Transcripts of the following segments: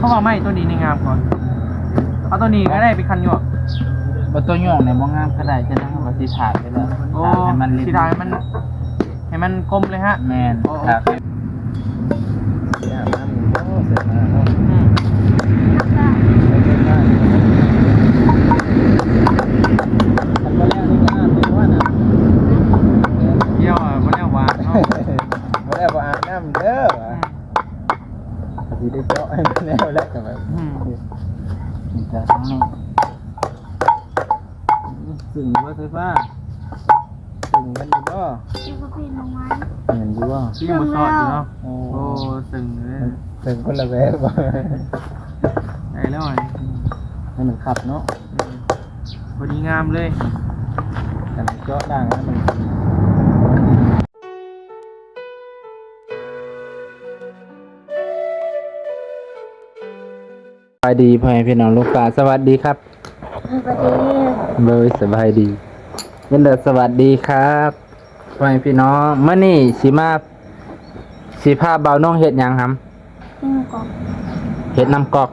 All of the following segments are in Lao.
ເພາະວ່າໄມ້ຕົວນີ້ນີ້ງາມກວ່າ ເອົາຕົວນີ້ກໍໄດ້ເປັນຄັນຍວກ. ບໍ່ ຕົວຍວກນີ້ບໍ່ງາມກໍໄດ້ ຈະໄດ້ເຮົາກໍຊິຖາກໄປເລີຍ ໂອ້ ຖາກໃຫ້ມັນເລັກ ຊິຖາກໃຫ້ມັນ ໃຫ້ມັນກົມເລີຍຮະ. ແມ່ນ ໂອ້ ຖາກ ອືມ ຄັນບໍ່ແລ້ວນີ້ກໍອາບຢູ່ວ່ານະ ດຽວ ອ່າ ບໍ່ແລ້ວຫວານເນາະ ບໍ່ແລ້ວບໍ່ອາບນ້ຳເດີ ອືມ ກໍຊິໄດ້ເຈາະໃຫ້ມັນແລ້ວແຫຼະ ກໍແບບ ອືມ ຈະທາງນີ້ ຊຶ່ງບໍ່ໄຟຟ້າ ຊຶ່ງແມ່ນຢູ່ບໍ່? ເຈົ້າກໍເປັນນ້ອງໄມ້ ແມ່ນຢູ່ບໍ່? ຄືຍັງບໍ່ຊອດຢູ່ເນາະ ໂອ້ ໂອ້ ຊຶ່ງເລີຍ ເຊິ່ງຄົນລະແວກບໍ່? ໄດ້ແລ້ວ ໃຫ້ມັນຄັບເນາະ ອືມ ພໍດີງາມເລີຍ ເຈາະດ່າງໃຫ້ມັນ ສະບາຍດີພໍ່ແມ່ພີ່ນ້ອງ ລຸງປ້າ ສະຫວັດດີຄັບ ສະຫວັດດີ ໂດຍ ສະບາຍດີ ເປັນເດີ ສະຫວັດດີຄັບ ພໍ່ແມ່ພີ່ນ້ອງ ມື້ນີ້ຊິມາ ຊິພາບ່າວນົງເຮັດຫຍັງຫຳ? ເຮັດນ້ຳກອກ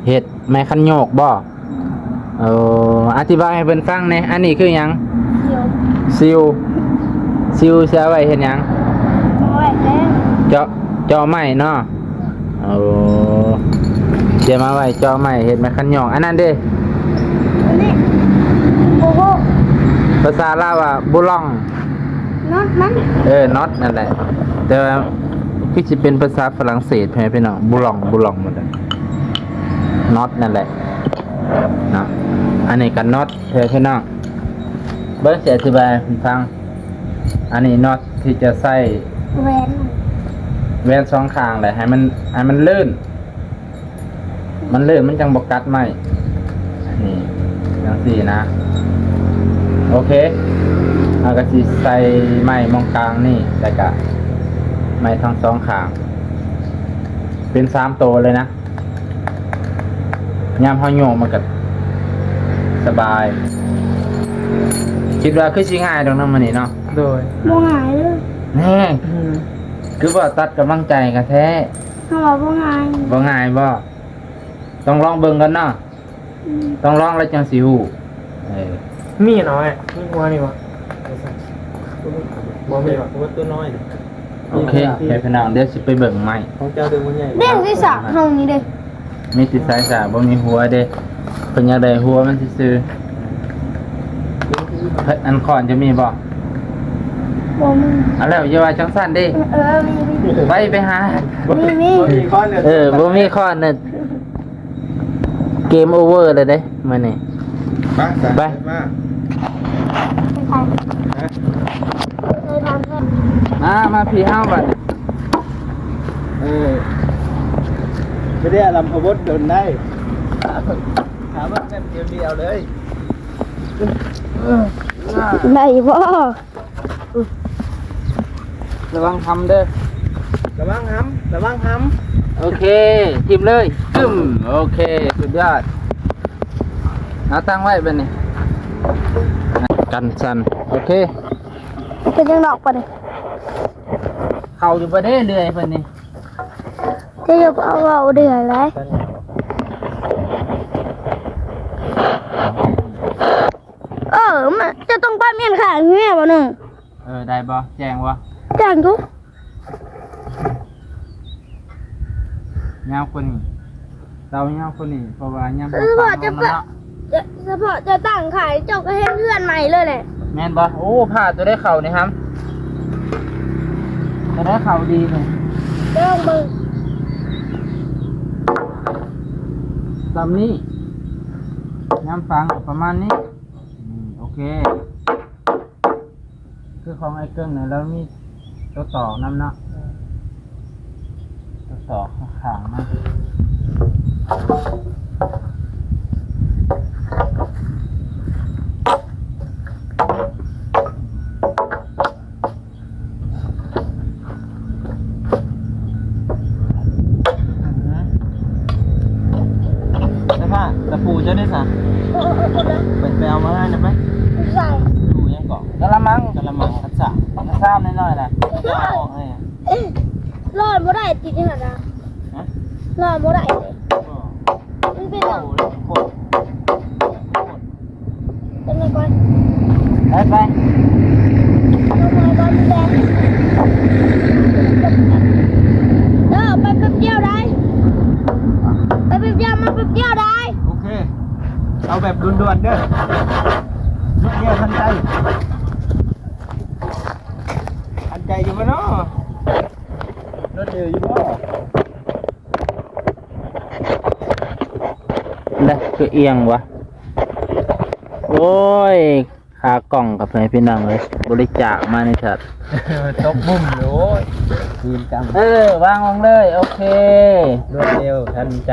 ເຮັດນ້ຳກອກ ເຮັດໄມ້ຄັນໂຍກບໍ່? ອືມ ເອີ ອະທິບາຍໃຫ້ເພິ່ນຟັງແດ່ ອັນນີ້ຄືຫຍັງ? ຊິວ ຊິວ ຊິວຊິເອົາໄວ້ເຮັດຫຍັງ? ເອົາໄວ້ແກງ ເຈາະ ເຈາະໄມ້ເນາະ ໂອ້ ຊິມາໄວ້ເຈາະໄມ້ເຮັດໄມ້ຄັນໂຍກ ອັນນັ້ນເດ? ອັນນີ້ ໂອ້ໂຫ ພາສາລາວວ່າບູລອງ ນັອດມັນ ເອີ ນັອດນັ້ນແຫຼະ ແຕ່ວ່າຄືຊິເປັນພາສາຝຣັ່ງເສດ ພໍ່ແມ່ພີ່ນ້ອງ ບູລອງ ບູລອງໝົດ ນັອດນັ້ນແຫຼະເນາະ ອັນນີ້ກໍນັອດ ເອີ ພີ່ນ້ອງ ເບິ່ງ ຊິອະທິບາຍໃຫ້ຟັງ ອັນນີ້ນັອດທີ່ຈະໃສ່ແຫວນ ແຫວນສອງຂ້າງແຫຼະ ໃຫ້ມັນ ໃຫ້ມັນລື່ນ ມັນລື່ນ ມັນຈັ່ງບໍ່ກັດໄມ້ ນີ້ ຈັ່ງຊີ້ນະ ໂອເຄ ເຮົາກໍຊິໃສ່ໄມ້ໝ່ອງກາງນີ້ ແລ້ວກະໄມ້ທັງສອງຂ້າງ ເປັນສາມໂຕເລີຍນະ ຍາມເຮົາໂຍກມັນກໍສະບາຍ ຄິດວ່າຄືຊິງ່າຍດອກເນາະ ມື້ນີ້ເນາະ ໂດຍ ບໍ່ງ່າຍເລີຍ ແນ່ ອືມ ຄືບໍ່ຕັດກຳລັງໃຈກັນແທ້ ເຮົາວ່າບໍ່ງ່າຍ ບໍ່ງ່າຍບໍ່? ຕ້ອງລອງເບິ່ງກ່ອນເນາະ ອືມ ຕ້ອງລອງແລ້ວຈັ່ງຊິຮູ້ ເອີ ມີຫຍັງເນາະ ມີຫົວນີ້ບໍ່? ບໍ່ມີຫວາ? ຫົວຕົວນ້ອຍ ໂອເຄ ພີ່ນ້ອງ ດຽວຊິໄປເບິ່ງໄມ້ ຂອງເຈົ້າເດີ ບໍ່ໃຫຍ່ ເດ້ ທີ່ສາກເຮົານີ້ເດ້ ມີແຕ່ສາຍສາກ ບໍ່ມີຫົວເດ້ ເພິ່ນຢາກໄດ້ຫົວມັນຊື່ໆ ອັນຄ້ອນຈະມີບໍ່? ບໍ່ມີ ເອົາແລ້ວ ຢ່າວ່າຈັ່ງຊັ້ນເດ້ ເອີ ມີ ມີ ໄປ ໄປຫາ ມີ ມີ ບໍ່ມີຄ້ອນເດີ ເອີ ບໍ່ມີຄ້ອນເດີ ເກມໂອເວີເລີຍເດ້ມື້ນີ້ ໄປ ໄປ ມາ ໄປ ຮະ ມາ ມາພີ້ເຮົາບັດນີ້ ເອີ ບໍ່ໄດ້ອາລຳພະວົດດົນໄດ້ ຖາມວ່າແມ່ນດຽວໆເລີຍ ໄດ້ບໍ່? ລະວັງຫຳເດີ ລະວັງຫຳ ລະວັງຫຳ ໂອເຄ ຖິ້ມເລີຍ ປຶ້ມ ໂອເຄ ສຸດຍອດ ເອົາຕັ້ງໄວ້ບັດນີ້ ກັນສັ່ນ ໂອເຄ ເປັນຫຍັງດອກບັດນີ້ ເຂົ້າຢູ່ບໍ່ເດ້ເລື່ອຍເພິ່ນນີ້ ຈະຢ່າເວົ້າເລື່ອຍຫຼາຍ ເອີ ມັນຈະຕ້ອງປັບມຽນຂ້າງນີ້ແມ່ນບໍ່ໜຶ່ງ ເອີ ໄດ້ບໍ່? ແຈ້ງບໍ່? ແຈ້ງຢູ່ ຍາວກວ່ານີ້ ເຕົາຍາວກວ່ານີ້ ເພາະວ່າຍາມ ຄືວ່າຈະ ເນາະ ຈະ ສະເພາະຈະຕັ້ງຂາຍ ເຈົ້າກໍເຮັດເຮືອນໃໝ່ເລີຍແຫຼະ ແມ່ນບໍ່? ໂອ້ ຜ້າຕົວໃດເຂົ້ານີ້ຫຳ ຕົວໃດເຂົ້າດີນີ້ ລອງເບິ່ງ ສ່ຳນີ້ ຍາມຝັງປະມານນີ້ ອືມ ໂອເຄ ຄືຂອງອ້າຍເກິ່ງນີ້ ລາວມີຕົວຕອກນຳເນາະ ເອີ ຕົວຕອກຂ້າງໆນະ ສະພາບ ຕະປູເຈົ້າເດ້ສະ? ເອີ ເອີ ເອີ ໄປ ໄປເອົາມາໃຫ້ນະໄປ. ຢູ່ໃສ? ຕະປູຫຍັງເກາະ? ກະລະມັງ ກະລະມັງ ຄັດສາ ກະຊາມນ້ອຍໆນະ ເອົາອອກໃຫ້. ລອດບໍ່ໄດ້ຕິດຢູ່ຫັ້ນນະ. ຮະ? ລອດບໍ່ໄດ້ເດ້. ບໍ່ ແປັບດຽວໄດ້. ໂອເຄ ເອົາແບບດ່ວນໆເດີ ລວດເດີ ທັນໃຈ ທັນໃຈຢູ່ບໍ່ນໍ? ລວດເດີຢູ່ບໍ່? ແລະ ຄືອຽງວະ? ໂອ້ຍ ຂາກ້ອງກັບໃຜພີ່ນ້ອງເອີຍ ບໍລິຈາກມານີ້ ຕກບຸ້ມຢູ່ ໂອ້ຍ ຄືນກັນ. ເອີ ວາງລົງເລີຍ ໂອເຄ ລວດເລັວທັນໃຈ.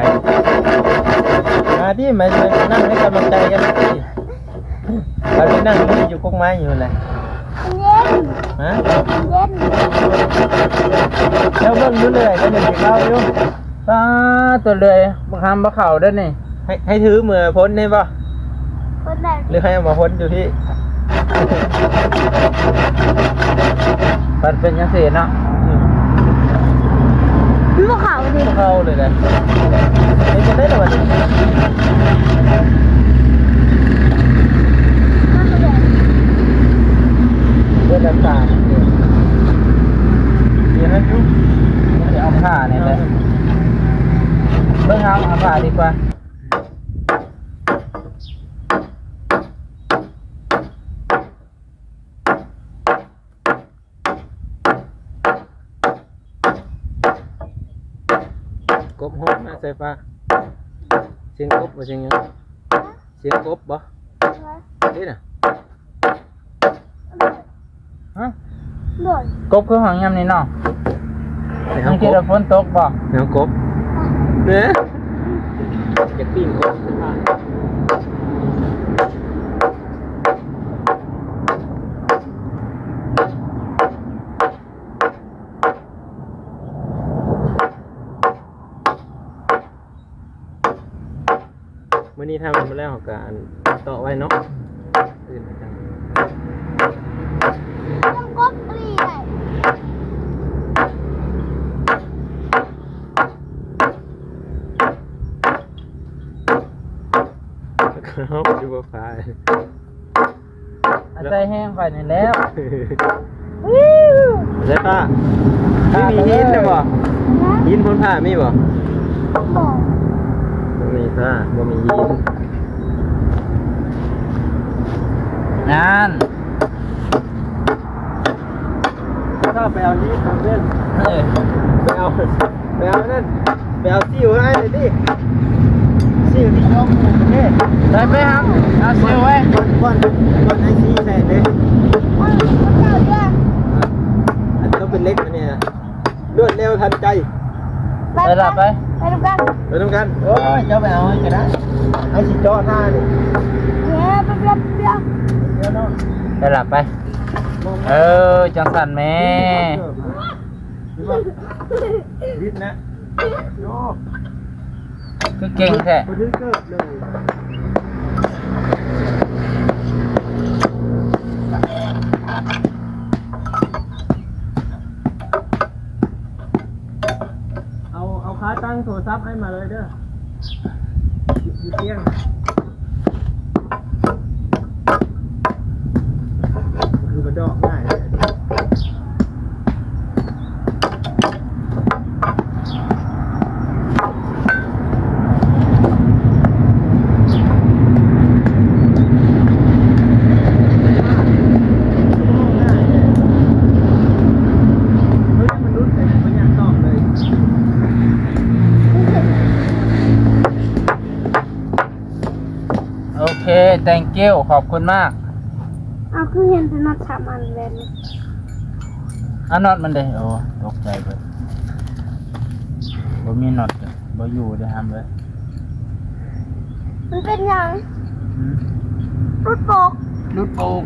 ມາຕິ ມາ ມານັ່ງໃຫ້ກຳລັງໃຈກັນຕິ ເອົາໄປນັ່ງຢູ່ກົກໄມ້ຢູ່ຫັ້ນແຫຼະ. ເຢັນ ຮະ? ເຢັນ ເຈົ້າເບິ່ງຢູ່ເລື້ອຍ ກໍຍັງຊິເຂົ້າຢູ່. ປາດ ຕົວເລື່ອຍ ບັກຫຳບໍ່ເຂົ້າເດີ້ນີ້. ໃຫ້ ໃຫ້ຖືເມືອພົ້ນໄດ້ບໍ່? ພົ້ນໄດ້ ຫຼືໃຫ້ເອົາມາພົ້ນຢູ່ພີ້? ມັນເປັນຈັ່ງຊີ້ເນາະ. ອືມ ມັນບໍ່ເຂົ້າເດ້ ບໍ່ເຂົ້າເລີຍເດ້. ເຮັດຈັ່ງໃດລະບັດນີ້? ມັນບໍ່ໄດ້ ເບິດແລ້ວຕາ ເຮັດໃຫ້ຢູ່ ເອົາຜ້ານີ້ແຫຼະ. ເບິ່ງເອົາ ເອົາຜ້າດີກວ່າ. ກົບຮ້ອງນະສາຍຟ້າ. ສຽງກົບບໍ່ ສຽງຫຍັງ? ສຽງກົບບໍ່? ນີ້ນະ. ຮະ? ໂດຍ ກົບຄືຫ້ອງຍາມນີ້ເນາະ. ໄປຫາກົບ ມັນຄິດວ່າຝົນຕົກບໍ່? ໄປຫາກົບ ເອີ ຢາກປີ້ງກົບ. ມື້ນີ້ຖ້າມັນບໍ່ແລ້ວ ເຮົາກໍອັນເຕາະໄວ້ເນາະ. ອື່ນມາຈັງ ຍັງກົບອີ່ຫຼີໄດ້. ເຮົາຊິບໍ່ພາຍ. ອາໄສແຮງຂ້ອຍນີ້ແລ້ວ. ໃສ່ຜ້າ ມີ ມີຫີນນະບໍ່? ຫີນພົ້ນຜ້າມີບໍ່? ບໍ່ ບໍ່ມີຜ້າ ບໍ່ມີຫີນ. ນັ້ນ ຖ້າໄປເອົາຫີນ ເອົາເງິນ ເອີ ໄປເອົາ ໄປເອົານັ້ນ ໄປເອົາຊິວໃຫ້ອ້າຍໜ່ອຍຕິ ຊິວທີ່ຊ່ອງນີ້. ໄປ ໄປຫາ ເອົາຊິວໄວ້ ກ່ອນ ກ່ອນ ກ່ອນໃຫ້ຊິວໃສ່ເດ້. ອັນນີ້ເປັນເຫຼັກ ອັນນີ້ນະ ລວດເລັວທັນໃຈ. ໄປລະ ໄປ ໄປນຳກັນ ໄປນຳກັນ. ໂອ້ຍ ເຈົ້າໄປເອົາໃຫ້ກໍໄດ້ ໃຫ້ຊິເຈາະໜ້ານີ້. ເອີ ແປັບດຽວ ແປັບດຽວ ໄປລະ ໄປ. ເອີ ຈັ່ງຊັ້ນແມ້. ເຫັນບໍ່? ບິດນະ. ໂອ້ ຄືເກັ່ງແທ້. ບໍ່ຖືກເກີບເລີຍ. ເອົາ ເອົາຂາຕັ້ງໂທລະສັບໃຫ້ມາເລີຍເດີ. ຢູ່ ຢູ່ຕຽງ ຄືມັນດອກງ່າຍເລີຍ. ໂອເຄ thank you ຂອບຄຸນມາກ. ເອົາ ຄືເຫັນແຕ່ນັອດສາມອັນແບບນີ້. ອາ ນັອດມັນເດ້. ໂອ້ ຕົກໃຈເບິດ ບໍ່ມີນັອດ ບໍ່ຢູ່ເດ້ຫຳເອີຍ. ມັນເປັນຫຍັງ? ຫືມ? ຫຼຸດໂປກ ຫຼຸດໂປກ.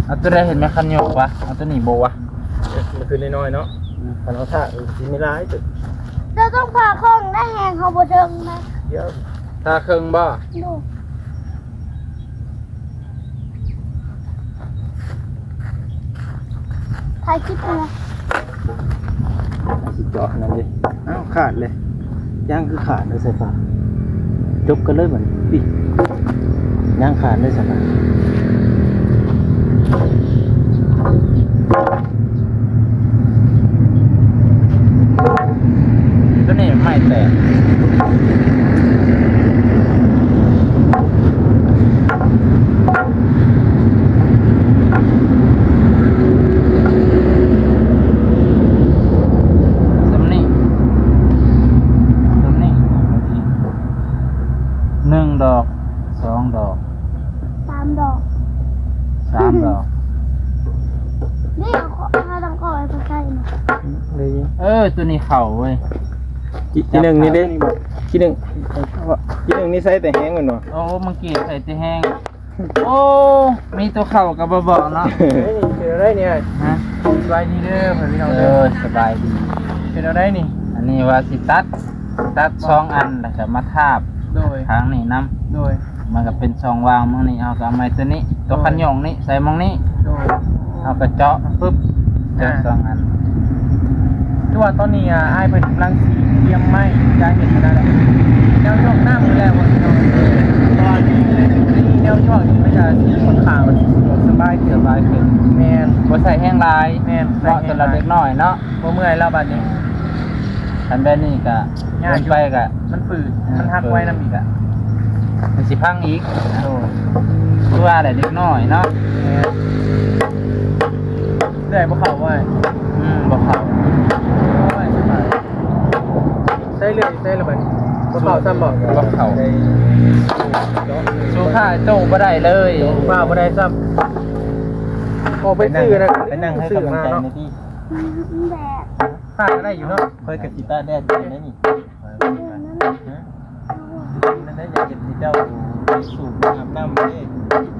ເອົາຕົວໃດເຫັນແມ່ຄັນໂຍກວະ? ເອົາຕົວນີ້ບໍ່ວະ? ມັນຄືນ້ອຍໆເນາະ. ອືມ ຄັນເຮົາຖ້າ ເອີ ຊິມີຫຼາຍ. ເຈົ້າຕ້ອງຜ່າເຄິ່ງໄດ້ ແຮງເຮົາບໍ່ເຖິງນະ. ດຽວ ຜ່າເຄິ່ງບໍ່? ໂດ. ຖ່າຍຄລິບນະ. ຊິເຈາະນັ້ນເດ້. ອ້າວ ຂາດເລີຍ. ຢ່າງຄືຂາດເລີຍສາຍຟ້າ. ຈົບກັນເລີຍບັດນີ້. ປິ ຍ່າງຄານເລີຍຊັ້ນນະ. ຕົວນີ້ໄມ້ແຕກ. ສ່ຳນີ້ ສ່ຳນີ້ ໜຶ່ງດອກ ສອງດອກ ສາມດອກ ສາມດອກ. ນີ້ເອົາ ເອົາຕັ້ງກ້ອງໄວ້ໃກ້ໆ ນະ. ເອີ ຕົວນີ້ເຂົ້າເວີຍ. ທີ ທີໜຶ່ງນີ້ເດ້ ທີໜຶ່ງ ທີໜຶ່ງນີ້ໃສ່ແຕ່ແຮງແມ່ນບໍ່? ໂອ້ ເມື່ອກີ້ໃສ່ແຕ່ແຮງ. ໂອ້ ມີຕົວເຂົ້າກໍບໍ່ບອກເນາະ. ເປັນແນວໃດນີ້? ຮະ? ສະບາຍດີເດີ ພີ່ນ້ອງເດີ. ເອີ ສະບາຍດີ. ເປັນແນວໃດນີ້? ອັນນີ້ວ່າຊິຕັດ ຕັດສອງອັນ ແລ້ວກໍມາທາບ ໂດຍ ທາງນີ້ນຳ ໂດຍ ມັນກໍເປັນຊ່ອງວ່າງໝ່ອງນີ້ ເຮົາກໍເອົາໄມ້ຕົວນີ້ ຕົວ ໂດຍ ຄັນໂຍກນີ້ໃສ່ໝ່ອງນີ້ ໂດຍ ເຮົາກໍເຈາະປຶບ ເຈາະ ອ່າ ສອງອັນ. ຄືວ່າຕອນນີ້ ອ່າ ອ້າຍເພິ່ນກຳລັງຊິກຽມໄມ້ຈະເຮັດອັນນັ້ນແຫຼະ ແນວໂຍກນ້ຳນີ້ແຫຼະ ເພາະວ່າແນວໂຍກນີ້ມັນຈະສີຂາວໆ ສະບາຍຂຶ້ນ ສະບາຍຂຶ້ນ. ແມ່ນ ບໍ່ໃສ່ແຮງຫຼາຍ ແມ່ນ ເໝາະສຳລັບເດັກນ້ອຍເນາະ ບໍ່ເມື່ອຍແລ້ວບັດນີ້. ຄັນແບບນີ້ກະ ຍາກຢູ່ ເດີນໄປກະ ມັນຝືດ ມັນຫັກໄວນຳອີກ ມັນຊິພັງອີກ. ໂອ້ ຄືວ່າແຫຼະເດັກນ້ອຍເນາະ. ແມ່ນ ເລື່ອຍບໍ່ເຂົ້າເວີຍ. ອືມ ບໍ່ເຂົ້າ. ໂອ້ຍ ສະບາຍ. ໃຊ້ເລື່ອຍໃຊ້ລະບັດ ບໍ່ເຂົ້າຊ້ຳບໍ່? ບໍ່ເຂົ້າ. ໂຊຟາໂຕ້ບໍ່ໄດ້ເລີຍ ໂຊຟາບໍ່ໄດ້ຊ້ຳ. ອອກໄປຊື້ນະ ໄປນັ່ງໃຫ້ກຳລັງໃຈແດ່ຕິ. ອືມ ແດດ ຖ້າກໍໄດ້ຢູ່ເນາະ. ຂ້ອຍກໍຊິຕາກແດດຢູ່ໃນນີ້. ຮະ? ນັ້ນແຫຼະ ຢາກເຫັນເຈົ້າສູບອາບນ້ຳເດ້.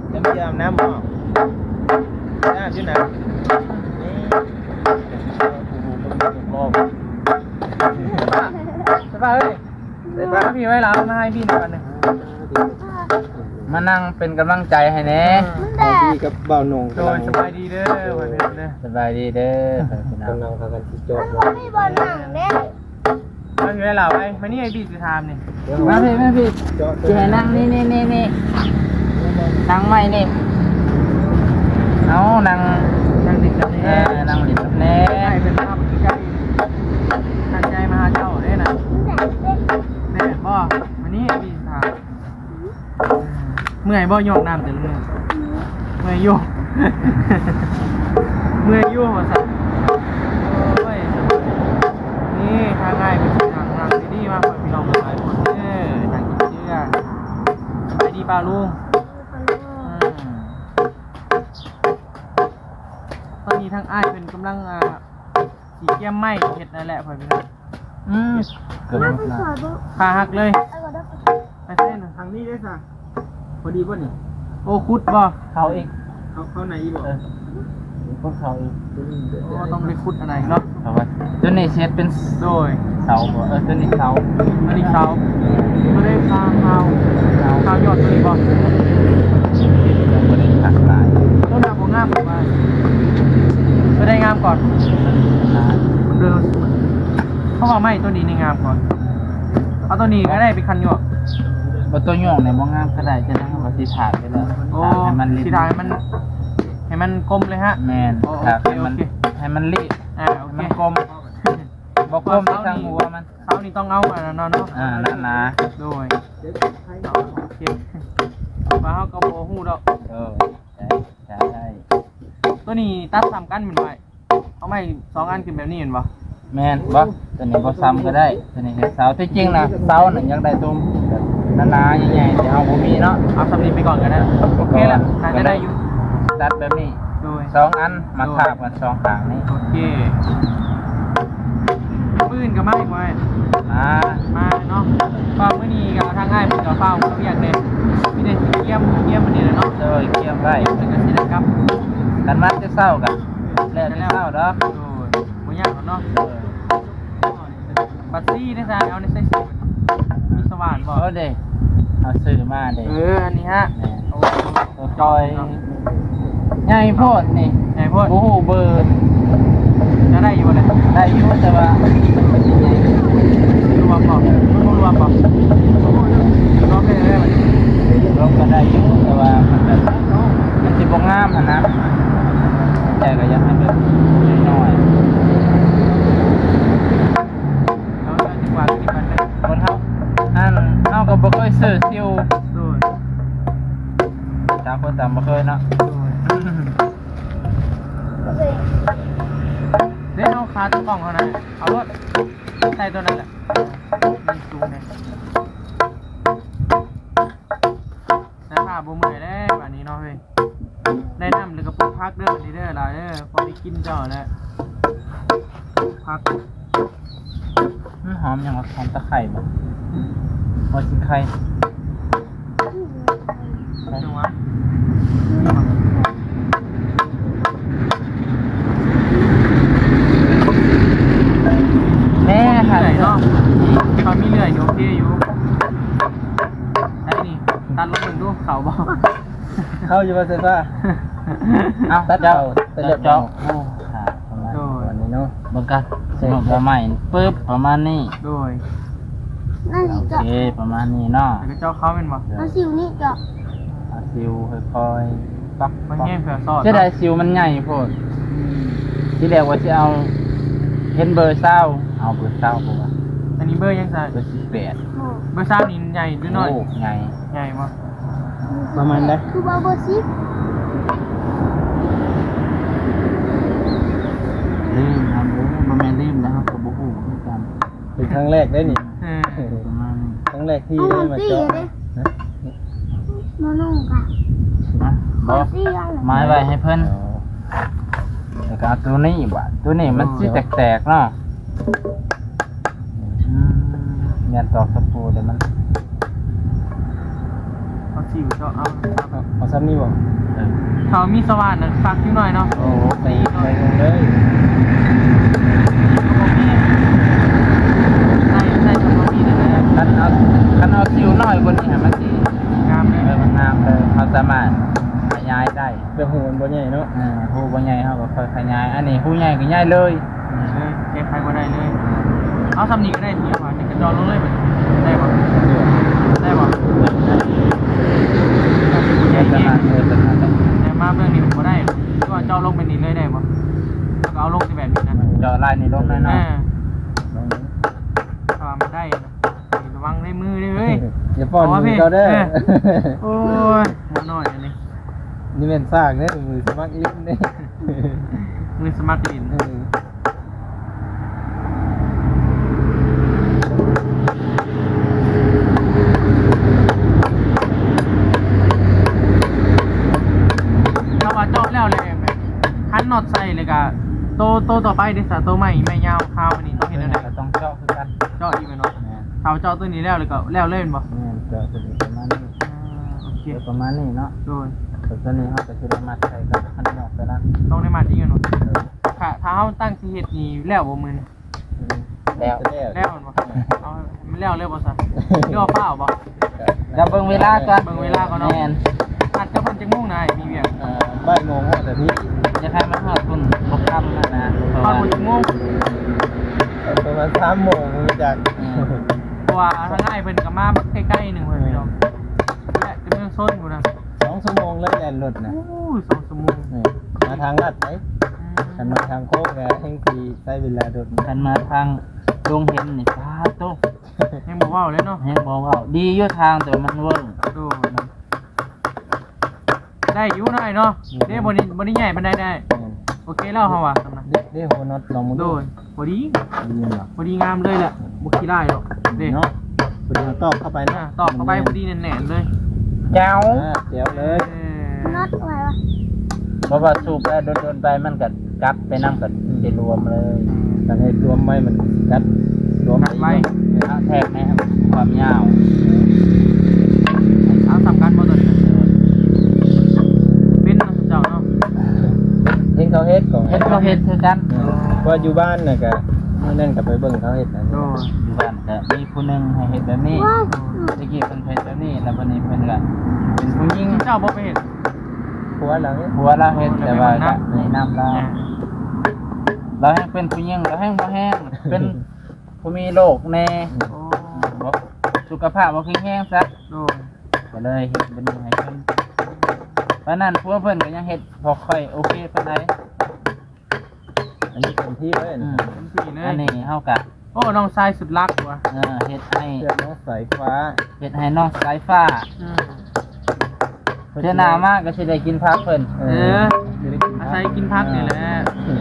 ເຈົ້າມີອາບນ້ຳບໍ່? ອາບຢູ່ນະ. ນີ້ ໂອ້ໂຫ ເບິ່ງຮອບ. ສະບາຍ ສະບາຍເອີຍ. ໄປ ໄປ ມາພີ້ໄວ້ລາວ ມາໃຫ້ບີນກັນເດີ ມານັ່ງເປັນກຳລັງໃຈໃຫ້ແດ່. ເອີ ເອົາບີກັບບ່າວໜົງ. ໂດຍ ສະບາຍດີເດີ ພໍ່ແມ່ພີ່ນ້ອງເດີ. ສະບາຍດີເດີ ພໍ່ແມ່ພີ່ນ້ອງ. ກຳລັງພາກັນຊິຈອດ ມັນບໍ່ມີບ່ອນນັ່ງເດ້. ມາພີ້ໄວ້ລາວ ໄປ ມານີ້ ອ້າຍບີຊິຖາມນີ້. ມາພີ້ ມາພີ້ ຊິໃຫ້ນັ່ງນີ້ ນີ້ ນີ້ ນີ້ ນັ່ງໃໝ່ນີ້. ເອົາ ນັ່ງ ນັ່ງດິນກັບແນ່ ເອີ ນັ່ງດິນກັບແນ່. ໃຫ້ເພິ່ນພາໄປໃກ້ໆ ຕັ້ງໃຈມາຫາເຈົ້າເດ້ນະ. ແມ່ນບໍ່? ມານີ້ ພີ່ຖາມ. ເມື່ອຍບໍ່? ຍອກນ້ຳແຕ່ລະມື້. ເມື່ອຍຢູ່ ເມື່ອຍຢູ່ວ່າຊັ້ນ. ໂອ້ຍ ນີ້ທາງອ້າຍເພິ່ນຊິນັ່ງ ນັ່ງດີໆ ມາເພື່ອພີ່ນ້ອງຫຼາຍຄົນເດີ ນັ່ງກິນເຈ. ສະບາຍດີປ້າລຸງ. ອືມ ຕອນນີ້ທາງອ້າຍເພິ່ນກຳລັງ ອ່າ ຊິກຽມໄມ້ເຮັດນັ້ນແຫຼະ ພໍ່ແມ່ພີ່ນ້ອງ. ອືມ ເກືອບໝົດລະ ຂາຫັກເລີຍ. ໄປໃສນະ? ທາງນີ້ເດ້ຊະ ພໍດີບໍ່ນີ້? ໂອ້ ຂຸດບໍ່? ເຂົ້າອີກ ເຂົ້າ ເຂົ້າໃນອີກບໍ່? ເອີ ຂຸດເຂົ້າອີກ. ໂອ້ ຕ້ອງໄດ້ຂຸດອັນໃດເນາະ? ເພາະວ່າຕົວນີ້ຊິເຮັດເປັນ ໂດຍ ເສົາບໍ່? ເອີ ຕົວນີ້ເສົາ ອັນນີ້ເສົາ. ບໍ່ໄດ້ຂ້າງເສົາ ເສົາ ຂ້າງຍອດຕົວນີ້ບໍ່? ບໍ່ໄດ້ຄັກຫຼາຍ ຕົວນັ້ນບໍ່ງາມ. ວ່າຕົວໃດງາມກ່ອນ? ຕົວນີ້ງາມ ເດີ ເພາະວ່າໄມ້ຕົວນີ້ນີ້ງາມກ່ອນ. ເອົາຕົວນີ້ກໍໄດ້ເປັນຄັນໂຍກ. ບໍ່ ຕົວໂຍກນີ້ບໍ່ງາມກໍໄດ້ ຈະໄດ້ເຮົາກໍຊິຖາກໄປເລີຍ. ໂອ້ ຖາກໃຫ້ມັນເລັກ ຊິຖາກໃຫ້ມັນ ໃຫ້ມັນກົມເລີຍຮະ. ແມ່ນ ໂອ້ ຖາກໃຫ້ມັນ ໂອເຄ ໃຫ້ມັນລີບ. ອ່າ ໂອເຄ ໃຫ້ມັນກົມ ບໍ່ກົມໄປທາງຫົວມັນ. ເສົານີ້ຕ້ອງເອົາອັນນັ້ນເນາະ. ອ່າ ໜາໆ ໂດຍ ໂອເຄ ວ່າເຮົາກໍບໍ່ຮູ້ດອກ. ເອີ ໃຊ່ ໃຊ່ ຕົວນີ້ຕັດຊ້ຳກັນແມ່ນບໍ່? ເອົາໄມ້ສອງອັນຂຶ້ນແບບນີ້ແມ່ນບໍ່? ແມ່ນບໍ່? ຕົວນີ້ບໍ່ຊ້ຳກໍໄດ້ ຕົວນີ້ເຮັດເສົາ. ທີ່ຈິງນະ ເສົານັ້ນຢາກໄດ້ຕົວແບບໜາໆ ໃຫຍ່ໆ ແຕ່ເຮົາບໍ່ມີເນາະ. ເອົາສ່ຳນີ້ໄປກ່ອນກໍໄດ້. ໂອເຄລະ ໜ້າຈະໄດ້ຢູ່. ຕັດແບບນີ້ ໂດຍ ສອງອັນ ມາ ໂດຍ ທາບກັນສອງຂ້າງນີ້. ໂອເຄ ມື້ອື່ນກໍມາອີກບໍ່? ມາ ມາເນາະ. ກໍມື້ນີ້ກໍທາງອ້າຍເພິ່ນກໍຟ້າວເຮັດວຽກແດ່ ມີແຕ່ກຽມ ກຽມອັນນີ້ແຫຼະເນາະ. ໂດຍ ກຽມໄວ້ ແລ້ວກໍຊິໄດ້ກັບ. ຄັນມາແຕ່ເຊົ້າກໍ ແລ້ວແຕ່ເຊົ້າດອກ. ໂດຍ ບໍ່ຍາກດອກເນາະ. ເອີ ບັດສີເດ້ຊະ ເອົາໃນໃສ່ສີ ມີສະຫວ່ານບໍ່? ເອີເດ້ ເຮົາຊື້ມາເດ້. ເອີ ອັນນີ້ຮະ. ແມ່ນ ໂອ້ ໂຕຈອຍ ໃຫຍ່ໂພດນີ້ ໃຫຍ່ໂພດ ບໍ່ຮູ້ເບີ. ຈະໄດ້ຢູ່ບໍ່ນີ້? ໄດ້ຢູ່ ແຕ່ວ່າມັນຊິໃຫຍ່ ລວມບໍ່? ມັນບໍ່ລວມບໍ່? ລວມ ບໍ່ເຄີຍຊື້ຊິວ. ໂດຍ. ຕ່າງຄົນຕ່າງບໍ່ເຄີຍເນາະ. ໂດຍ. ເດ້ ເຮົາຄາຕົວກ້ອງເຮົານະ ເອົາໂລດ ໃສ່ຕົວນັ້ນແຫຼະ ມັນສູງເດ້. ແຕ່ຖ້າບໍ່ເມື່ອຍແລ້ວບາດນີ້ເນາະເຮີ້ຍ. ໄດ້ນ້ຳແລ້ວກໍປູກຜັກເດີ ບາດນີ້ເດີ ຫຼາຍເດີ ພໍໄດ້ກິນເຈົ້າແຫຼະ ປູກຜັກ. ຫອມຫຍັງວະ? ຫອມຕະໄຄບໍ? ບໍ່ຊິໄຄ. ແນ່ ເລື່ອຍເນາະ ຖ້າມີເລື່ອຍນີ້ໂອເຄຢູ່. ໄດ້ນີ້ ຕັດລົງເບິ່ງດູ ເຂົ້າບໍ່? ເຂົ້າຢູ່ບໍ່ ສາຍຟ້າ? ເອົາ ຕັດເອົາ ຕັດເຈາະ. ໂອ້ ໂດຍ. ປະມານນີ້ເນາະ ເບິ່ງກັນ ສະຫຼຸບແລ້ວໃໝ່ປຶບ ປະມານນີ້. ໂດຍ. ໂອເຄ ປະມານນີ້ເນາະ ແລ້ວກໍເຈາະເຂົ້າແມ່ນບໍ່? ເອົາຊິວນີ້ເຈາະ ເອົາຊິວຄ່ອຍໆ ປັກ ມັນແຮງແຜວຊອດ ເສຍດາຍຊິວມັນໃຫຍ່ໂພດ. ອືມ ທີແລກວ່າຊິເອົາ ເຫັນເບີຊາວ ເອົາເບີຊາວບໍ່ວະ? ອັນນີ້ເບີຫຍັງຊະ? ເບີສິບແປດ. ເບີຊາວນີ້ໃຫຍ່ຫຼືນ້ອຍ? ໂອ້ ໃຫຍ່. ໃຫຍ່ບໍ່? ປະມານໃດ? ຄືວ່າເບີສິບ. ລືມ ເຮົາບໍ່ຮູ້ ບໍ່ແມ່ນລືມແລ້ວ ເຮົາກໍບໍ່ຮູ້ຄືກັນ. ເປັນຄັ້ງແລກເດ້ນີ້. ເອີ ປະມານນີ້ ຄັ້ງແລກທີ່ໄດ້ມາເຈາະ. ຮະ? ບໍ່ນຸ່ງກະ ມາ ບໍ່ ມາໄວ້ໃຫ້ເພິ່ນ. ອໍ ແລ້ວກໍເອົາໂຕນີ້ບາດ ໂຕນີ້ມັນຊິແຕກໆເນາະ. ອືມ ຢ້ານຕອກຕະປູແລ້ວມັນ ເອົາຊິວເຈາະເອົາ ເອົາ ເອົາຊ່ຳນີ້ບໍ່? ເອີ ຖ້າມີສະຫວ່ານນະ ຄັກຢູ່ໜ້ອຍເນາະ. ໂອ້ ໄປ ໄປເລີຍ ໃສ່ ໃສ່ສະໝໍ້ມີດແລ້ວ. ຄັນເອົາ ຄັນເອົາຊິວນ້ອຍກວ່ານີ້ ມັນຊິງາມເລີຍ. ເອີ ມັນງາມເລີຍ ເຮົາສາມາດຂະຫຍາຍໄດ້. ແຕ່ຮູມັນບໍ່ໃຫຍ່ເນາະ. ເອີ ຮູບໍ່ໃຫຍ່ ເຮົາກໍຄ່ອຍຂະຫຍາຍ. ອັນນີ້ຮູໃຫຍ່ກໍໃຫຍ່ເລີຍ. ເອີ ແກ້ໄຂບໍ່ໄດ້ເລີຍ. ເອົາຊ່ຳນີ້ກໍໄດ້ ນີ້ວ່າ ນີ້ກະເຈາະລົງເລີຍ ໄດ້ບໍ່? ໄດ້ບໍ່? ໄດ້ ໄດ້ ໃຫຍ່ອີກ. ເອີ ປະມານນັ້ນແຫຼະ. ແຕ່ມາເບື້ອງນີ້ມັນບໍ່ໄດ້ ຄືວ່າເຈາະລົງໄປນີ້ເລີຍໄດ້ບໍ່? ແລ້ວກໍເອົາລົງແຕ່ແບບນີ້ນະ ເຈາະລາຍນີ້ລົງເລີຍເນາະ. ເອີ ລົງນີ້ ຖ້າວ່າມັນໄດ້ນະ. ລະວັງໃນມືເດີເຮີ້ຍ ຢ່າປ້ອນມືເຂົາເດີ. ເອີ ໂອ້ຍ ຫົວນ້ອຍອັນນີ້ ນີ້ແມ່ນສ້າງເດີ ມືສະໝັກຫຼິ້ນເດ້ ມືສະໝັກຫຼິ້ນ. ເອີ ຖ້າວ່າເຈາະແລ້ວແຫຼະ ຄັນນັອດໃສ່ແລ້ວກະ ໂຕ ໂຕຕໍ່ໄປເດຊະ ໂຕໄມ້ ໄມ້ຍາວຄາວອັນນີ້ຕ້ອງເຮັດແນວໃດ? ກໍຕ້ອງເຈາະຄືກັນ ເຈາະອີກແມ່ນບໍ່? ແມ່ນ. ຖ້າວ່າເຈາະໂຕນີ້ແລ້ວ ແລ້ວກໍແລ້ວເລີຍແມ່ນບໍ່? ແມ່ນ ເຈາະໂຕນີ້ປະມານນີ້. ອ່າ ໂອເຄ ປະມານນີ້ເນາະ. ໂດຍ. ແລ້ວໂຕນີ້ເຮົາກໍຊິໄດ້ມັດໃສ່ກັບຄັນນອກໂຕນັ້ນ ຕ້ອງໄດ້ມັດອີກແມ່ນບໍ່? ເອີ ຖ້າ ຖ້າເຮົາຕັ້ງຊິເຮັດນີ້ແລ້ວບໍ່ມື້ນີ້? ອືມ ແລ້ວ ແລ້ວ ແລ້ວແມ່ນບໍ່? ເອົາ ມັນແລ້ວເລີຍບໍ່ຊະ? ຫຼືວ່າຟ້າວບໍ່? ກໍເບິ່ງເວລາກ່ອນ ເບິ່ງເວລາກ່ອນເນາະ. ແມ່ນ. ນັດກັບເພິ່ນຈັກໂມງນາຍ ມີວຽກ? ເອີ ບ່າຍໂມງຮອດແລ້ວພີ່. ຢາກໃຫ້ມາຮອດພຸ້ນ ບໍ່ຄ່ຳຫັ້ນນະ. ຮອດພຸ້ນຈັກໂມງ? ປະມານສາມໂມງ ບໍ່ຮູ້ຈັກ. ອືມ ເພາະວ່າທາງອ້າຍເພິ່ນກໍມາໃກ້ໆໜຶ່ງເພິ່ນ ອືມ ພີ່ນ້ອງ ແຫຼະ ແຕ່ເມືອງຊົນພຸ້ນນະ. ສອງຊົ່ວໂມງເລີຍແລ່ນລົດນະ. ໂອ້ຍ ສອງຊົ່ວໂມງ. ເອີ ມາທາງລັດໄດ໋. ອືມ ຄັນມາທາງໂຄ້ງແລ້ວແຮ່ງຊິໃຊ້ເວລາດົນ. ຄັນມາທາງດົງເຫັນນີ້ ປາໂຕ ແຮ່ງບໍ່ເວົ້າເລີຍເນາະ. ແຮ່ງບໍ່ເວົ້າ ດີຢູ່ທາງ ແຕ່ວ່າມັນເວີ້ງ. ໂດຍ. ໄດ້ຢູ່ໜ້ອຍເນາະ. ອືມ ເດ້ ບໍ່ໄດ້ ບໍ່ໄດ້ໃຫຍ່ປານໃດໄດ໋. ອືມ ໂອເຄແລ້ວເຮົາວ່າ. ເດ້ ຫົວນັອດລອງເບິ່ງ ໂດຍ. ພໍດີ ພໍດີງາມເລີຍແຫຼະ ບໍ່ຂີ້ຮ້າຍດອກເດ້ເນາະ. ພໍດີເຮົາຕອກເຂົ້າໄປເນາະ. ອ່າ ຕອກເຂົ້າໄປພໍດີແໜ້ນໆເລີຍ. ແຈ໋ວ ອ່າ ແຈ໋ວເລີຍ. ເອີ ນັອດໄວ້ວ່າ ເພາະວ່າສູບແລ້ວດົນໆໄປມັນກໍກັບໄປນຳກັນ ອືມ ຊິລວມເລີຍ. ຄັນເຮັດລວມໄວ້ມັນກໍຊິກັດລວມໄປ ກັດໄວ້ ເນາະ ແທກໃຫ້ຄວາມຍາວ. ເອົາ ສຳຄັນບໍ່ຕົວນີ້ນະ? ເປັນເນາະ ເຈົ້າເນາະ. ເຫັນເຂົາເຮັດກໍ ເຫັນເຂົາເຮັດຄືກັນ. ເອີ ເພາະຢູ່ບ້ານນະກະ ມື້ນັ້ນກໍໄປເບິ່ງເຂົາເຮັດນະ. ໂດຍ. ຢູ່ບ້ານກະມີຜູ້ໜຶ່ງໃຫ້ເຮັດແບບນີ້. ແຕ່ກີ້ເພິ່ນເຮັດແບບນີ້ ແລ້ວບັດນີ້ເພິ່ນກະເປັນຜູ້ຍິງ. ເຈົ້າບໍ່ໄປເຮັດ? ຜົວລາວເຮັດ. ຜົວລາວເຮັດ. ໂອ້ ແຕ່ວ່າກະແນະນຳລາວ. ອ່າ ລາວແຮ່ງເປັນຜູ້ຍິງ ລາວແຮ່ງບໍ່ແຮງ ເປັນຜູ້ມີໂລກແດ່. ໂອ້ ບໍ່ ສຸຂະພາບບໍ່ແຂງແຮງຊະ. ໂດຍ. ກໍເລີຍເຮັດແບບນີ້ໃຫ້ເພິ່ນ. ປານນັ້ນຜົວເພິ່ນກໍຍັງເຮັດບໍ່ຄ່ອຍໂອເຄປານໃດ. ອັນນີ້ເຕັມທີ່ເລີຍນະ. ອືມ ເຕັມທີ່ເລີຍ. ອັນນີ້ເຮົາກະ ໂອ ໂອ້ ນ້ອງຊາຍສຸດລັກວ່າ ເອີ ເຮັດໃຫ້ ເພື່ອນນ້ອງສາຍຟ້າ ເຮັດໃຫ້ນ້ອງສາຍຟ້າ ອືມ ເທື່ອໜ້າມາກໍຊິໄດ້ກິນຜັກເພິ່ນ ເອີ ເອີ ຊິໄດ້ກິນຜັກ ອາໄສກິນຜັກນີ້ແຫຼະ ເອີ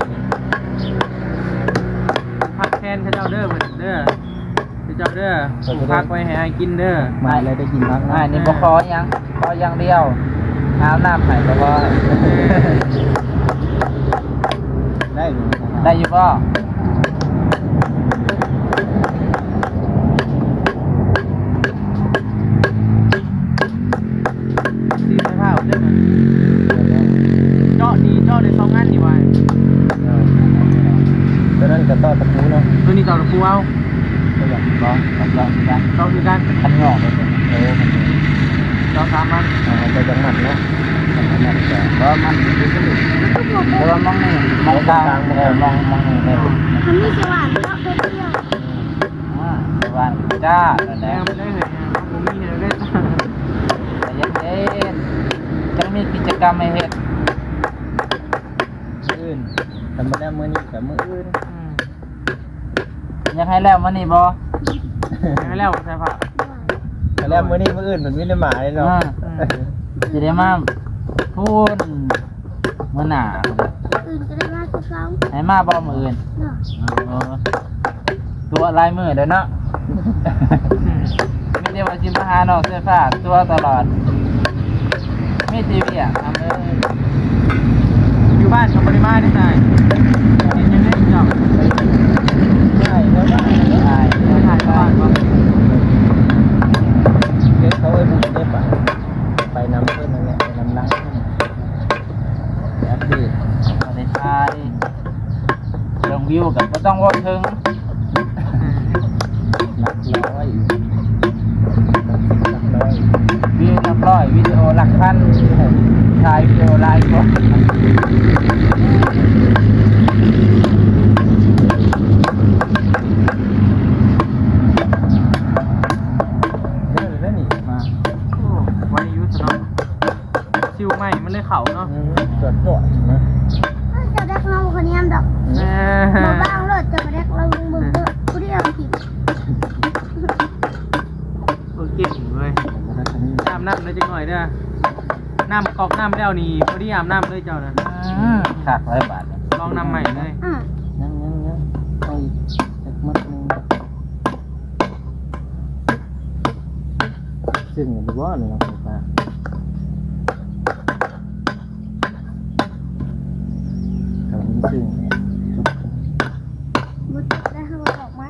ຜັກແທນເຂົາເຈົ້າເດີ ເພິ່ນເດີ ເຂົາເຈົ້າເດີ ເຂົາເຈົ້າເດີ ປູກຜັກໄວ້ໃຫ້ອ້າຍກິນເດີ ມາແລ້ວໄດ້ກິນຜັກເນາະ ອ້າຍນີ້ບໍ່ຂໍຫຍັງ ຂໍຢ່າງດຽວ ຫານ້ຳໃຫ້ກໍພໍ ເອີ ໄດ້ຢູ່ ໄດ້ຢູ່ບໍ່? ຊື້ໄຟຟ້າເດີ ເຈາະນີ້ ເຈາະໄດ້ສອງອັນນີ້ວ່າ ເອີ ຕົວນັ້ນກໍຕໍ່ຕະປູເນາະ ຕົວນີ້ຕໍ່ຕະປູເອົາ ບໍ່ ເຈາະຄືກັນ ເຈາະຄືກັນ ຄັນຫຍອກ ເອີ ເຈາະສາມອັນ ເອີ ມັນກໍຍັງມັນເນາະ ມັນມັນກໍ ບໍ່ມັນ ແຕ່ວ່າມອງນີ້ ມອງກາງ ເອີ ມອງ ມອງນີ້ ມັນມີສວ່ານເຈາະໄປດຽວ ອືມ ອ່າ ສວ່ານຈ້າ ນັ້ນແຫຼະ ແນວໄດ້ເລີຍ ບໍ່ມີແນວໄດ້ ໃຈເຢັນໆ ຍັງມີກິດຈະກຳໃຫ້ເຮັດ ມື້ອື່ນ ຄັນບໍ່ແລ້ວມື້ນີ້ກໍມື້ອື່ນ ອືມ ຢາກໃຫ້ແລ້ວມື້ນີ້ບໍ່? ຢາກໃຫ້ແລ້ວໃສ່ຜ້າ ຖ້າແລ້ວມື້ນີ້ ມື້ອື່ນມັນມີແຕ່ໝາເນາະ ເອີ ຊິໄດ້ມາພຸ້ນ ມື້ໜ້າ ມື້ອື່ນກໍໄດ້ມາຄືເກົ່າ ໃຫ້ມາບໍ່ມື້ອື່ນ? ເນາະ ເອີ ຕົວະຫຼາຍມື້ແລ້ວເນາະ ມີແຕ່ວ່າຊິມາຫານ້ອງສາຍຟ້າຕົວະຕະຫຼອດ ມີແຕ່ວຽກທຳເອີຍ ຢູ່ບ້ານກໍບໍ່ໄດ້ມາເດ້ຊາຍ ເຮັດຫຍັງເດ້ເຈົ້າ? ໄປຖ່າຍແຖວບ້ານ ໄປຖ່າຍແຖວບ້ານບໍ່? ເຮັດເຂົາເອີ້ນເດ້ປະ ໄປນຳເພິ່ນນັ້ນແຫຼະ ໄປນຳລາວ ໄປອັບເດດ ເຂົາໄດ້ຖ່າຍ ເລື່ອງວິວກໍບໍ່ຕ້ອງເວົ້າເຖິງ ຫຼັກຮ້ອຍ ຫຼັກຮ້ອຍ ວິວຫຼັກຮ້ອຍ ວິດີໂອຫຼັກພັນ ຖ່າຍວິດີໂອຫຼາຍກວ່າ ເດີແລ້ວນີ້ມາ ໂອ້ ໄວຢູ່ຊະເນາະ. ຊິວໃໝ່ມັນເລີຍເຂົ້າເນາະ ອືມ ຈວດໆນະ ເຈົ້າແດກເຮົາບໍ່ຄ່ອຍແນມດອກ ເອີ ບໍ່ບາງໂລດ ເຈົ້າກະແດກລະວັງເບິ່ງເດີ ຜູ້ດຽວກິນ ເອີ ເກັ່ງເວີຍ ອາບນ້ຳເລີຍຈັກໜ້ອຍເດີ ນ້ຳກອກນ້ຳແລ້ວນີ້ ພໍດີອາບນ້ຳເລີຍເຈົ້ານະ ອືມ ຄັກຫຼາຍບາດ ລອງນ້ຳໃໝ່ເລີຍ ອືມ ຍັງໆໆ ເອົາອີກຈັກໝົດໜຶ່ງ. ຊຶ່ງຢູ່ບໍ່ນີ້ນ້ອງໄຟຟ້າ ກຳລັງຊຶ່ງ ບໍ່ຕິດແລ້ວ ເຮົາອອກມາ.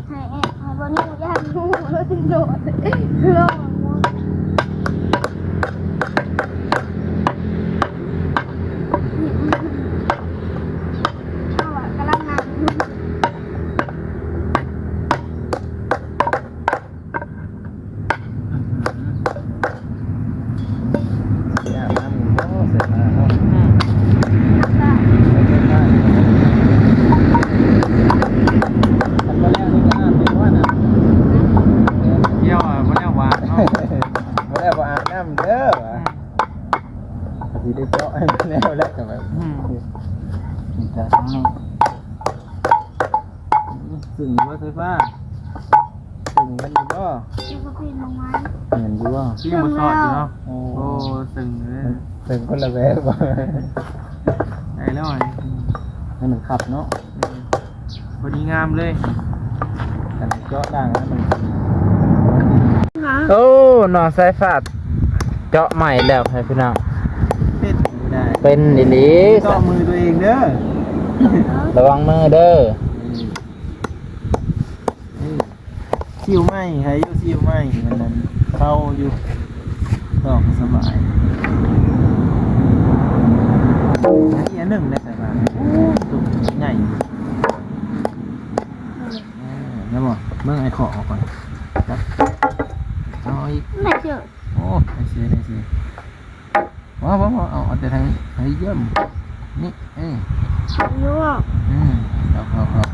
ໃຫ້ ໃຫ້ບໍ່ນີ້ຢ້ານງູ ແລ້ວຊິໂດດ ລອງ ເຮົາອະກຳລັງນັ່ງຢູ່. ຊິອາບນ້ຳຢູ່ບໍ່ ໃສ່ຜ້າເນາະ ອືມ ຄັນບໍ່ແລ້ວນີ້ກໍອາບຢູ່ວ່ານະ ດຽວ ອາ ບໍ່ແລ້ວຫວານເນາະ ບໍ່ແລ້ວບໍ່ອາບນ້ຳເດີວ່າ ອືມ ກໍຊິໄດ້ເຈາະໃຫ້ມັນແລ້ວແຫຼະກໍແບບ ອືມ ເຈາະທາງນີ້ ຊຶ່ງບໍ່ໄຟຟ້າ ຊຶ່ງແມ່ນຢູ່ບໍ່? ເຈົ້າກໍເປັນມາໄວ້ ແມ່ນຢູ່ບໍ່? ຊິບໍ່ຊອດຢູ່ເນາະ ໂອ້ ໂອ້ ຕຶງເລີຍ ຕຶງຄົນລະແວບບໍ່? ໄດ້ແລ້ວ ໃຫ້ມັນຄັບເນາະ ອືມ ພໍດີງາມເລີຍ ຄັນເຈາະດ່າງແລ້ວມັນ ໂອ້ ນ້ອງສາຍຟ້າເຈາະໃໝ່ແລ້ວໃຫ້ພີ່ນ້ອງ ເປັນໄດ້ ເປັນອີ່ຫຼີ ເຈາະມືຕົວເອງເດີ ລະວັງມືເດີ ອືມ. ຊິວໃໝ່ ໃຫ້ຢູ່ຊິວໃໝ່ ມັນນັ້ນເຂົ້າຢູ່ ຕອກສະບາຍ ອີກອັນໜຶ່ງໄດ້ໃສ່ມາ ໂອ້ ຕົວໃຫຍ່ ແມ່ນບໍ່? ເບິ່ງໄອ້ຂໍອອກກ່ອນ ຈັບ ເອົາອີກ ໄດ້ເຈີ ໂອ້ ໄດ້ເຊີ ໄດ້ເຊີ ບໍ່ ບໍ່ ບໍ່ ເອົາ ເອົາແຕ່ທາງ ທາງຢ້ຽມ ນີ້ ເອີ ຢູ່ ອືມ ອອກ ອອກ ອອກ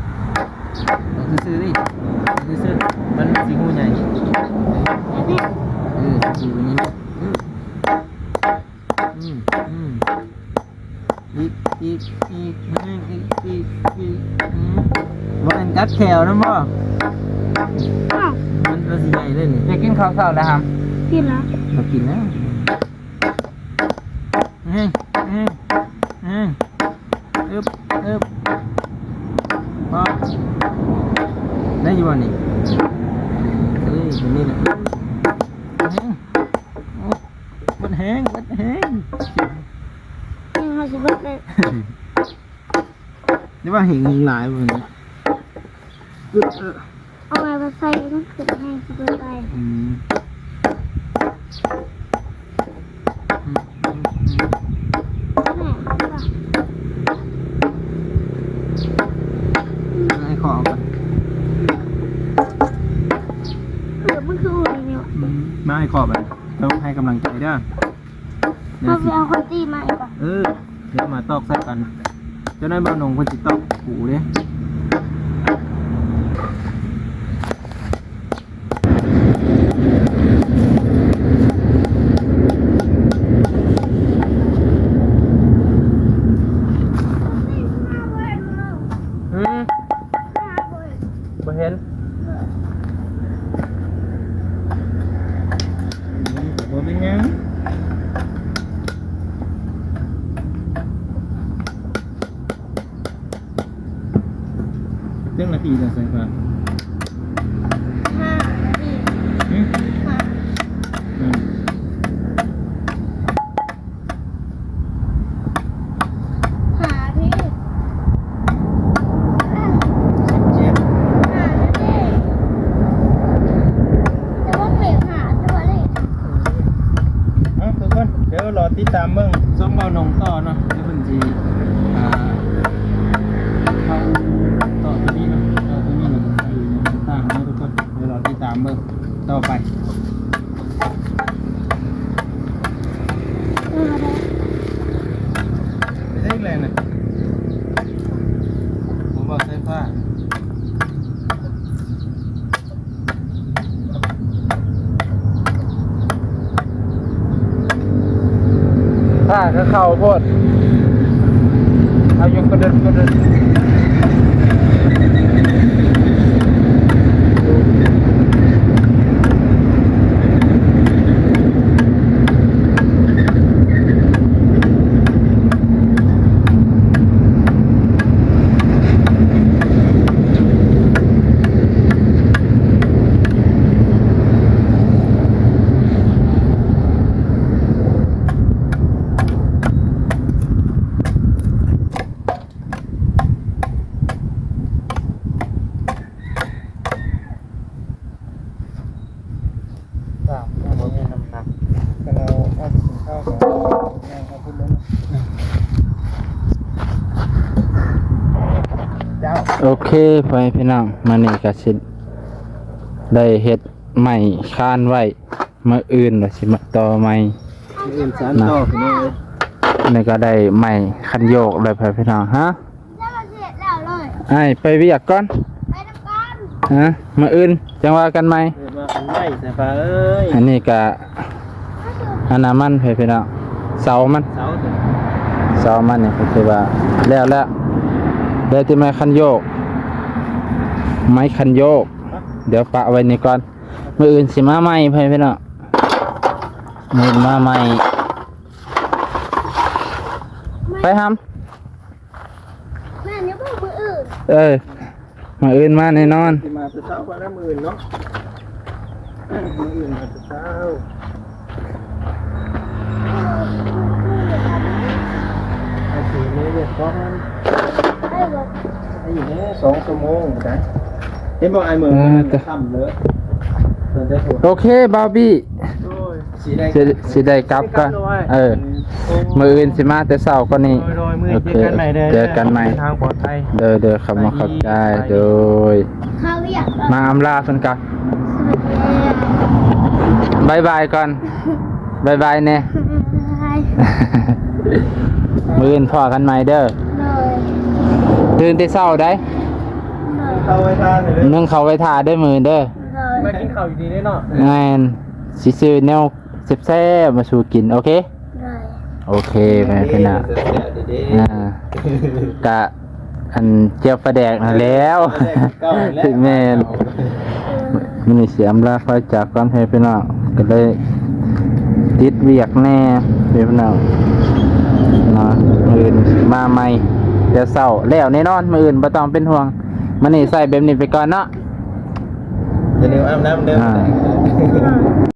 ອອກຊື່ໆ ນີ້ ອອກຊື່ໆ ມັນຊິຮູໃຫຍ່ ນີ້ ເອີ ຊື່ໆ ນີ້ ເອີ ອືມ ອືມ ອີກ ອີກ ອີກ ແຮງ ອີກ ອີກ ອີກ ອືມ ບໍ່ແມ່ນກັດແຂ້ວນຳບໍ່? ອ້າວ ມັນ ມັນຊິໃຫຍ່ເລີຍນີ້. ຢາກກິນເຂົ້າເຊົ້າແລ້ວຫຳ? ກິນແລ້ວ ບໍ່ກິນແລ້ວ. ແຮງ ແຮງ ແຮງ ອຶບ ອຶບ ພໍ ໄດ້ຢູ່ບໍ່ນີ້? ເອີ ຕົງນີ້ແຫຼະ ແຮງ ໂອ້ ເບິດແຮງ ເບິດແຮງ ແຮງເຮົາຊິເບິດເລີຍ. ນີ້ວ່າແຮງຫຼາຍບໍ່ນີ້ ອຶບ ເອີ ເອົາໄວ້ວ່າໃສ່ມັນຂຶ້ນແຮງຊິເບິດໄປ ອືມ ແມ່ນບໍ່? ມາໃຫ້ຂໍເອົາກ່ອນ ເອີ ມັນຄືໂອເດນີ້ຫວາ? ອືມ ມາໃຫ້ຂໍໄປ ຕ້ອງໃຫ້ກຳລັງໃຈເດີ. ເຮົາຊິເອົາຄອນຕີມາອີກບໍ່? ເອີ ດຽວມາຕອກໃສ່ກັນ ເຈົ້ານາຍບ່າວນົງເພິ່ນຊິຕອກປູເດ້. ອືມ ບໍ່ເຫັນ ບໍ່ເປັນຫຍັງ. ຈັກນາທີແລ້ວ ສາຍຟ້າ? ຫ້ານາທີ. ຫຶ? ຫ້າ ນັ້ນ ຫ້ານາທີ ສິບເຈັດ ຫ້ານາທີ ແຕ່ວ່າເປັນຫ້າ ແຕ່ວ່າເລກ ເອີ ເອົາ ທຸກຄົນ ດຽວລໍຕິດຕາມເບິ່ງຊ່ອງບ່າວນົງຕໍ່ເນາະ ດຽວເພິ່ນຊິ ອ່າ ເຂົ້າຕໍ່ຕົວນີ້ເນາະ ຕໍ່ຕົວນີ້ ແລ້ວກໍໃສ່ຫຍັງຕ່າງໆເນາະ ທຸກຄົນ ດຽວລໍຕິດຕາມເບິ່ງຕໍ່ໄປ. ເຮັດແລ້ວນະ ບໍ່ບອກໃສ່ຜ້າ ຜ້າກໍເຂົ້າໂພດ ເອົາຢູ່ກະເດິດກະເດິດ. ສາມ ຍັງບໍ່ມີນ້ຳໜັກ ກໍເອົາ ເອົາໄປກິນເຂົ້າກ່ອນ ຍ່າງເຂົ້າພຸ້ນເລີຍເນາະ ເຈົ້າ. ໂອເຄ ພໍ່ແມ່ພີ່ນ້ອງ ມື້ນີ້ກໍຊິໄດ້ເຮັດໄມ້ຄານໄວ້ ມື້ອື່ນລະຊິມາຕໍ່ໃໝ່ ມື້ອື່ນສານຕໍ່ ພີ່ນ້ອງເອີຍ. ນີ້ກໍໄດ້ໄມ້ຄັນໂຍກແລ້ວ ພໍ່ແມ່ພີ່ນ້ອງ ຮະ ອ້າຍໄປວຽກກ່ອນ ໄປນຳກັນ ຮະ ມື້ອື່ນຈັ່ງວ່າກັນໃໝ່ ເອີ ວ່າກັນໃໝ່ ສາຍຟ້າເອີຍ. ອັນນີ້ກະ ອັນນັ້ນມັນ ພີ່ນ້ອງ ເສົາມັນ ເສົາມັນນີ້ກໍຖືວ່າແລ້ວແລ້ວ ໄດ້ແຕ່ໄມ້ຄັນໂຍກ ໄມ້ຄັນໂຍກ ດຽວປະໄວ້ນີ້ກ່ອນ ມື້ອື່ນຊິມາໃໝ່ ພີ່ນ້ອງ ມື້ອື່ນມາໃໝ່ ໄປຫຳ. ແມ່ນຢູ່ບໍ່ມື້ອື່ນ? ເອີ ມື້ອື່ນມາແນ່ນອນ ຊິມາແຕ່ເຊົ້າ ມື້ອື່ນເນາະ ມື້ອື່ນມາແຕ່ເຊົ້າ ອາຊີບນີ້ວຽກກ່ອນ ໄດ້ຢູ່ແນ່ ສອງຊົ່ວໂມງໄດ້ ເຫັນບໍ່ ອ້າຍເມືອງ ເອີ ຄ່ຳເລີຍ ໂອເຄ ບາວບີ ໂດຍ ຊິໄດ້ ຊິໄດ້ກັບກ່ອນ ເອີ ມື້ອື່ນຊິມາແຕ່ເຊົ້າກ່ອນນີ້ ໂດຍໆ ມື້ອື່ນເຈີກັນໃໝ່ເດີ ເຈີກັນໃໝ່ ເດີນທາງປອດໄພ ເດີໆ ຂອບໃຈ ຂອບໃຈ ໂດຍ ມາອຳລາເພິ່ນກ່ອນ ບາຍບາຍກ່ອນ ບາຍບາຍແນ່ ບາຍບາຍ. ມື້ອື່ນພໍ້ກັນໃໝ່ເດີ. ໂດຍ. ຕື່ນແຕ່ເຊົ້າໃດ. ໂດຍ. ເຂົ້າໄວ້ທ່າເດີ. ໜຶ້ງເຂົ້າໄວ້ທ່າເດີມື້ອື່ນເດີ. ໂດຍ. ມາກິນເຂົ້າຢູ່ນີ້ເດ້ເນາະ. ແມ່ນ. ຊິຊື້ແນວແຊບໆມາສູ່ກິນ. ໂອເຄ. ໂດຍ. ໂອເຄ ແມ່ພີ່ນ້ອງ. ອ່າ ກະ ອັນ ແຈ່ວປາແດກນັ້ນແຫຼ້ວ. ປາແດກເກົ່າແຫຼ້ວ. ແມ່ນ. ມື້ນີ້ຊິອຳລາພາຈາກກ່ອນ ແມ່ພີ່ນ້ອງ ກໍເລີຍຕິດວຽກແດ່ ແມ່ພີ່ນ້ອງເນາະ. ມື້ອື່ນຊິມາໃໝ່ແຕ່ເຊົ້າ ແລ້ວແນ່ນອນ. ມື້ອື່ນບໍ່ຕ້ອງເປັນຫ່ວງ. ມື້ນີ້ໃຊ້ແບບນີ້ໄປກ່ອນເນາະ. ຢ່າລືມອາບນ້ຳເດີ. ອ່າ.